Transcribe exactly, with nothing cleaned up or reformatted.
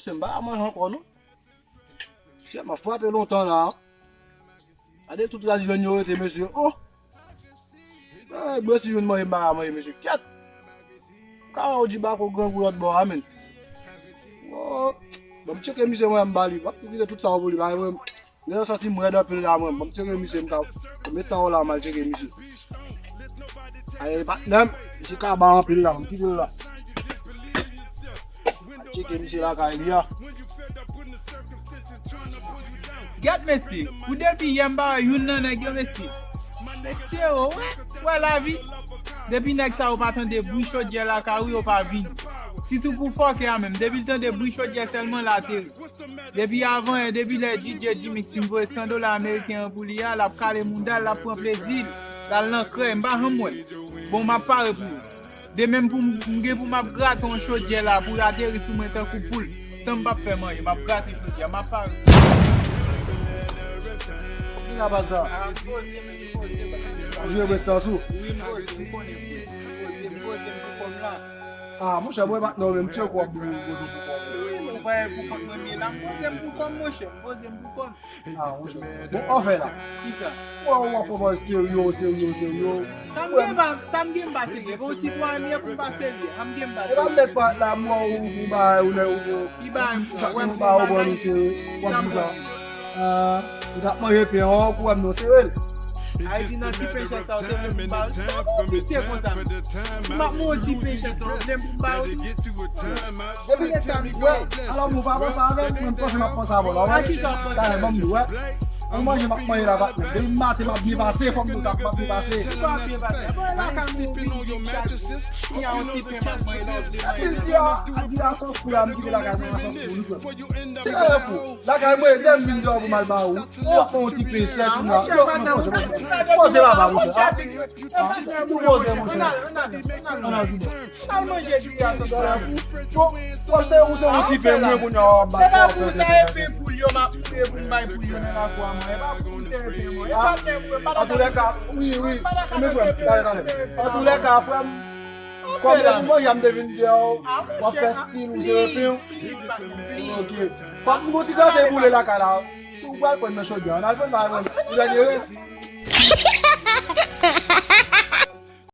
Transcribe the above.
Mesye, m pa ka manje ankò, non. Mesye, m ap frape lontan la. Gade tout ras jèn yo rete, mesye. Oh! Eh, bwè si jwenn manje, m pa ka manje, mesye. Kyèt! Ka wè w di bako grangou lòt bò a, menn. Oh! Ban m tcheke misye, mwen, m ba li. W ap tou kite tout sa w pou li, ba mwen. Lè yo santi m rèd anpil la, mwen. Ban m tcheke misye, m ka met tan w la, m al tcheke misye. Aye, patnè m, misye kaba anpil la, m kite l la. Al tcheke misye lakay li a. Gèt mesye, pou depi yè m pa wè youn nan nèg yo mesye. Mesye o, wè, wè lavi. Depi nèg sa yo pa tande bri chodyè lakay ou, yo pa vini. Sitou pou fòkè a menm, depi l tande bri chodyè sèlman l ateri. Depi avan yè, depi lè D J Jimix fin voye san dola ameriken an pou li a, l ap kale mouda l, l ap pran plezi l, l al nan krèy, m pa janm wè. Bon, m ap pare pou ou. Demen m pou m, m gen pou m ap grate yon chodyè la pou l ateri sou mwen tankou poul, san m p ap fè manje, m ap grate chodyè, m ap pare. Ki la baz la? Ou jwe Brest la sou? Wi, m poze, m konnen, m poze, m poze, m pou kòm la. Ah, monchè, mwen pa t nan menm tchèk w ap poze pou kòm. Wi, mwen pa pou kòm mwen, men la, m poze m pou kòm, monchè, m poze m pou kòm. Ah, monchè. Bon, anfen la. Kisa? Wè, w ap kòmanse serye, serye, serye. Sa m gen pa, sa m gen pa serye. Bon, sitwayen m ye pou m pa serye. Sa m gen pa serye. E pa m mèt pa la, m wè ou, ou ba, ou lè, ou, ou ba, ou ban nou serye. W ap di sa. Ah, ou t ap manje pen an, ou kwè m non, serye. Ay di nan ti pen chè sa, ou te vle pou m ba ou. Sa pou misye konsa. M ap manje ti pen chè sa, ou vle m pou m ba ou tou. Depi lè sa, m wè, alò, mwen pa panse avè m, mwen panse m ap panse avè w la, wè. Talè, ban m di, wè. Mwen manje, m ap manje la, patnè. Depi maten, m ap byen pase, fò m di sa, m ap byen pase. Ou pa byen pase. Bon, la ka mwen vin chak jou. Ki a yon ti pen, m ap manje la, ou vle manje. Epi l di, a, a di asans pou la, m kite lakay mwen, asans pou li, frè m. Se kòman pou? Lakay mwen, dèm vin deyò pou m al ba ou. Ou ap pran yon ti pen chèch, ou la. Yo, non, poze, poze. Poze la, ba, monchè. Ah, tou poze, monchè. Ann al, ann al, ann al. Al manje di a san dola pou. Bon, kòm se ou se yon ti pen mwen kounye a w ap bay. E pa pou sa e pen poul yo m ap mouye pou m bay poul yo nan lakou a mwen. E pa pou se e pen mwen. E pa pen mwen, pa ta. Antoulèka, wi, wi. Men frè m, talè, talè. Antoulèka, frè m, kòm se pou manje a m te vin deyò, w ap fè stil ou se e pen. Ok. Kòm m gon ti gate boule lakay la. Si w pral pran nan chodyè, ann al pran bay mwen. Ou dènye rès.